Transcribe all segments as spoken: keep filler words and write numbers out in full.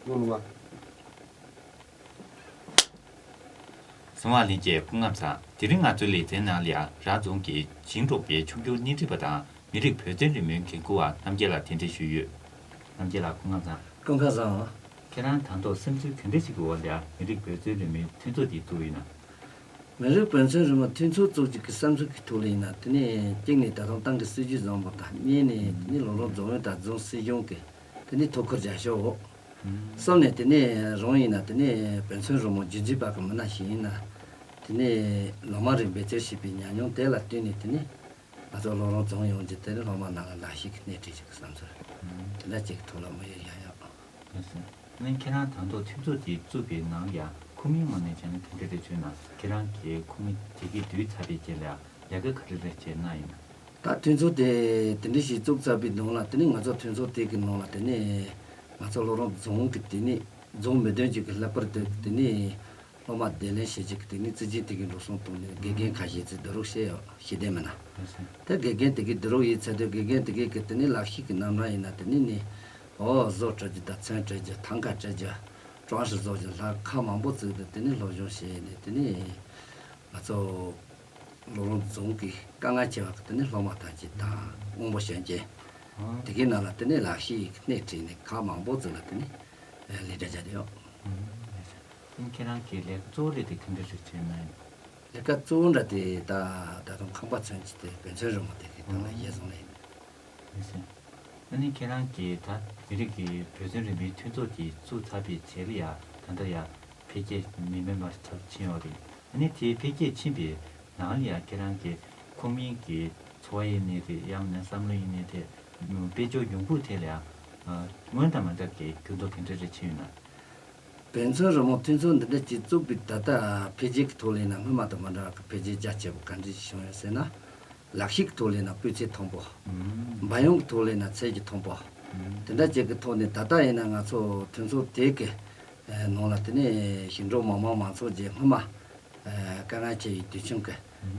ལོ་ལོ་མ། གསང་བ་ལྷན་རྒྱས་སྐུ་ཁམས་བཟང་། དེ་རིང་ང་ཚོའི་ལེ་ཚན་ནང་ལ་ཡང་རང་རྫོང་གི་ཞིང་འབྲོག་པའི་ཆུང་ཆུང་སྣེ་ཁྲིད་པ་དང་མི་རིགས་བོད་དོན་རེས་མོས་འགན་འཁུར་བ་རྣམ་རྒྱལ་ལགས་གདན་འདྲེན་ཞུས་ཡོད། རྣམ་རྒྱལ་ལགས་སྐུ་ཁམས་བཟང་། སྐུ་ཁམས་བཟང་། ཁྱེད་རང་དང་ཐོག་བསམ་ཚུལ་ག་འདྲ་ཞིག་གི་འོག་ལ་ཡང་མི་རིགས་བོད་དོན་རེས་མོས་མཐུན་ཚོགས་འདི་བཙུགས་ཡོད་ན། མི་རིགས་བོད་དོན་རེས་མོས་མཐུན་ཚོགས་བཙུགས་རྒྱུ་གི་བསམ་ཚུལ་གྱི་ཐོག་ལ་ཡིན་ན། དེ་ནས་གཅིག་ནས་ད་དུང་ཏང་གི་སྲིད་ཇུས་བཟང་པོ་དང་། གཉིས་ནས་དེ་ནས་ལོ་ལོན་རྫོང་ཨུད་དང་རྫོང་སྲིད་གཞུང་གི་དེ་ནས་ཐུགས་ཁུར་རྒྱ་ཤོག་འོག་གསུམ་ནས་དེ་ནས་རང་ཡིན་ན་དེ་ནས་བོད་དོན་རེས་མོས་རྒྱུན་འཛིན་པ་གི་མི་སྣ་ཞིག་ཡིན་ན། དེ་ནས་ལོ་མང་རིང་འབད་བརྩོན་བྱས་པའི་ཉམས་མྱོང་དེ་ལ་བསྟུན་ནས། དེ་ནས་ང་ཚོ་ལོ་ལོན་རྫོང་ཡོངས་ཀྱི་དེ་ནས་སློབ་མ་ནང་ལ་ལག་ཤེས་ཀྱི་སྣེ་ཁྲིད་ཅིག་གི་བསམ་ཚུལ་དེ་འདྲ་ཅིག་གི་ཐོག་ལ་མི་ཡོད་ཡང་ཡང་། ལགས་སོ། ཨ་ནི་ཁྱེད་རང་ད་དུང་མཐུན་ཚོགས་དེ་བཙུགས་པའི་ནང་ཡང་ཁོངས་མིའི་ངོས་ནས་བྱས་ན་ག་འདྲ་རེད་བྱུང་ན། ཁྱེད་རང་གི་ཁོངས་མི་དེ་གའི་བསྡུས་ཚར་བའི་རྗེས་ལ་ཡང་ལས་ཀ་ག་རེ་རེ་བྱས་གནང་ཡིན་ན། ད་མཐུན་ཚོགས་དེ་དེ་འདྲ་ཞིག་བཙུགས་ཚར་བའི་ནང་ལ། དེ་ནས་ང་ཚོ་མཐུན་ཚོགས་དེ་གི་ནང་ལ་དེ་ནས་ང་ཚོ་ལོ་ལོན་རྫོང་གི་དེ་ནས་རྫོང་མི་དོན་ཅུས་ཀྱི་ལྷག་པར་དུ་དེ་ནས་སློབ་མ་བསྡུ་ལེན་བྱེད་ཅིག་གི་དེ་ནས་རྩིས་ཅན་དེ་གའི་འགྲོ་སོང་བཏང་ནས་དགེ་རྒན་ཁ་ཤས་ཚོས་བསྡུ་རུབ་བྱས་ཡོད། ཤེས་ལྡན་མི་སྣ། དེ་དགེ་རྒན་དེ་གའི་བསྡུ་རུབ་ཡིན་ཚར་དུས། དགེ་རྒན་དེ་གའི་གི་དེ་ནས་ལག་ཤེས་ཀྱི་རྣམ་གྲངས་ཡིན་ན་དེ་ནས་ནི། འོ། བཟོ་སྤྲོད་རྒྱུ་དང་ཚོན་སྤྲོད་རྒྱུ། ཐང་ག་སྤྲོད་རྒྱུ། ཀྲོང་ཧྲི་བཟོ་རྒྱུ་ལྷག་ཁག་མང་པོ་བཙུགས་ཏེ་དེ་ནས་སློབ་སྦྱོང་བྱས་ནས། དེ་ནས་ང་ཚོ་ལོ་ལོན་རྫོང་གི་དཀའ་ངལ་ཆེ་བ་གི་དེ་ནས་སློབ་མ་ཐམས་ཅད་དང་། དབང་པོ་སྐྱོན་ཅན་དེ་གའི་ནང་ལ་དེ་ནས་ལག་ཤེས་ཀྱི་སྣེ་ཁྲིད་ནས་ཁག་མང་པོ་བཙུགས་ལ་དེ་ནས་ལས་གྲྭ་བརྒྱབ་ཡོད། ཨ་ནི་ཁྱེད་རང་གི་ལས་ཀ་གཙོ་བོ་རེད་དེ་ག་འདྲ་ཞིག་བྱས་ན་ཡིན། ལས་ཀ་གཙོ་བོ་འདྲ་དེ་ད་ད་དུང་ཁང་པ་ཚུན་གྱི་དེ་བོད་དོན་རེས་མོས་དེ་གའི་ཐོག་ལ་གཞི་བཟུང་ནས་ཡིན། ཨ་ནི་ཁྱེད་རང་གིས་ད་མི་རིགས་ཀྱི་བོད་དོན་རེས་མོས་མཐུན་ཚོགས་དེ་བཙུགས་ཚར་བའི་རྗེས་ལ་ཡང་ད་ལྟ་ཡང་འཕེལ་རྒྱས་མི་དམན་པ་ཚབས་ཆེན་ཡོད་རེད། ཨ་ནི་དེ་འཕེལ་རྒྱས་ཕྱིན་པའི་ནང་ལ་ཡང་ཁྱེད་རང་གི་ཁོངས་མིའི་གི་འཚོ་བ་ཡིན་ནའི་རེད། ཡང་ན་བསམ་བློ་ཡིན་ནའི་རེད། དཔལ་འབྱོར་ཡོང་ཁུངས་ཐད་ལ་ཡང་སྔོན་དང་མ་འདྲ་བའི་འགྱུར་ལྡོག་ག་འདྲ་རེ་ཕྱིན་ཡོད་ན། བོད་དོན་རེས་མོས་མཐུན་ཚོགས་འདི་འདྲ་ཅིག་བཙུགས་པའི་ད་ལྟ་འཕེལ་རྒྱས་ཀྱི་ཐོག་ལ་ཡིན་ན་སྔོན་མ་དང་མ་འདྲ་བ་གི་འཕེལ་རྒྱས་རྒྱ་ཆེ་བོ་ག་འདྲ་ཞིག་བྱུང་ཡོད་ཟེར་ན། ལག་ཤེས་ཀྱི་ཐོག་ལ་ཡིན་ན་སྤུས་ཚད་མཐོན་པོ། འབའ་ཡོང་གི་ཐོག་ལ་ཡིན་ན་ཚད་ཀྱི་མཐོན་པོ། དེ་འདྲ་ཅིག་གི་ཐོག་ནས་ད་ལྟ་ཡིན་ན་ང་ཚོ་མཐུན་ཚོགས་དེ་གི་ནང་ལ་དེ་ནས་ཞིང་འབྲོག་མི་དམངས་མང་ཚོགས་ཀྱི་སྔོན་མ་དཀའ་ངལ་ཆེ་བའི་དུས་ཆེན་གྱི་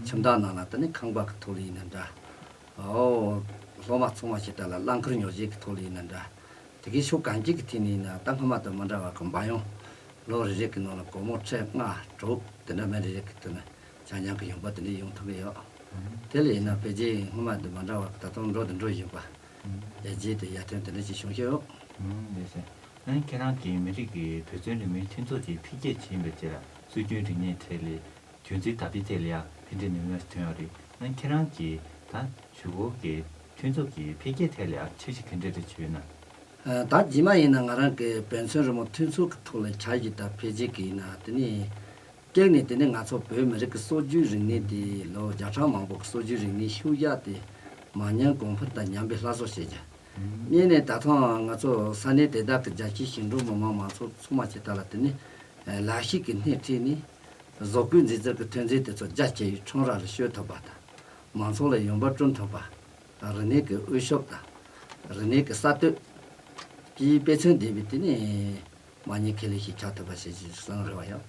ཁྱིམ་བདག་ནང་ལ་དེ་ནས་ཁང་པ་གི་ཐོག་ལ་ཡིན་ན་འདྲ། འོ། སློབ་མ་ཚང་མ་ཞིག་ད་ལ་རླངས་འཁོར་ཉོ་བྱེད་ཀྱི་ཐོག་ལ་ཡིན་ན་འདྲ། དེ་གའི་ཕྱོགས་གང་ཅིའི་ཐད་ནས་ཡིན་ན་ད་སྔོན་མ་དང་མ་འདྲ་བ་གི་འབའ་ཡོང་ལོ་རེ་རེ་གི་ནང་ལ་སྒོར་མོ་ཁྲི་ལྔ་དྲུག་དེ་འདྲ་མི་རེ་རེ་གི་དེ་ནས་རྐྱང་རྐྱང་གི་ཡོང་འབབ་དེ་འདྲ་ཡོང་ཐུབ་ཀྱི་ཡོད། དེ་ལ་ཡིན་ན་འཕེལ་རྒྱས་སྔོན་མ་དང་མ་འདྲ་བ་གི་ད་དུང་འགྲོ་དང་འགྲོ་བཞིན་པ། ཡར་རྒྱས་དང་ཡར་ཐོན་དེ་འདྲ་ཅིག་བྱུང་བཞིན་ཡོད། ཨ་ནི་ཁྱེད་རང་གིས་མི་རིགས་ཀྱི་བོད་དོན་རེས་མོས་མཐུན་ཚོགས་དེ་འཕེལ་རྒྱས་ཕྱིན་པའི་རྗེས་ལ་སྲོལ་རྒྱུན་རིག་གནས་ཐད་ལ་རྒྱུན་འཛིན་དར་སྤེལ་ཐད་ལ་ཡང་ཕན་འབྲས་ནུས་མེད་ཐོན་ཡོད་རེད། ཨ་ནི་ཁྱེད་རང་གིས་ད་གཞུག་གུ་གི་མཐུན་ཚོགས་ཀྱི་འཕེལ་རྒྱས་ཐད་ལ་ཡང་འཆར་གཞི་ག་འདྲ་རེ་བྱུང་ཡོད་ན། ད་རྗེས་མ་ཡིན་ན་ང་རང་གི་བོད་དོན་རེས་མོས་མཐུན་ཚོགས་ཀྱི་ཐོག་ལ་འཆར་གཞི་དང་འཕེལ་རྒྱས་ཀྱི་ཡིན་ན། དེ་ནས་གཅིག་ནས་དེ་ནས་ང་ཚོ་བོད་མི་རིགས་ཀྱི་སྲོལ་རྒྱུན་རིག་གནས་དེ་ལོ་བརྒྱ་ཕྲག་མང་པོ་གི་སྲོལ་རྒྱུན་རིག་གནས་ཤུལ་བཞག་དེ་མ་ཉམས་གོང་འཕེལ་དང་ཉམས་པའི་སླར་གསོ་བྱེད་རྒྱུ། གཉིས་ནས་ད་ཐེངས་ང་ཚོ་ས་གནས་དེ་དག་གི་རྒྱ་ཆེའི་ཞིང་འབྲོག་མི་དམངས་མང་ཚོགས་ཚང་མ་ཞིག་ད་ལ་དེ་ནས་ལག་ཤེས་ཀྱི་སྣེ་ཁྲིད་ནས་བཟོ་བཀོད་མཛེས་རྩལ་གྱི་ཐོན་རྫས་དེ་ཚོ་རྒྱ་ཆེ་བའི་ཁྲོམ་ར་ལ་སྤྱོད་ཐུབ་པ་དང་། མང་ཚོགས་ལ་ཡོང་འབབ་བསྐྲུན་ཐུབ་པ། རིག་གནས་ཀྱི་འོས་ཤོག་དང་། རིག་གནས་ཀྱི་གསར་གཏོད་ཀྱི་དཔེ་མཚོན་ལྡན་པའི་དེ་ནས་མ་ཉེས་ཁེ་ལས་ཤིག་ཆགས་ཐུབ་པ་བྱེད་ཅེས་བསམ་རེ་བ་ཡོད།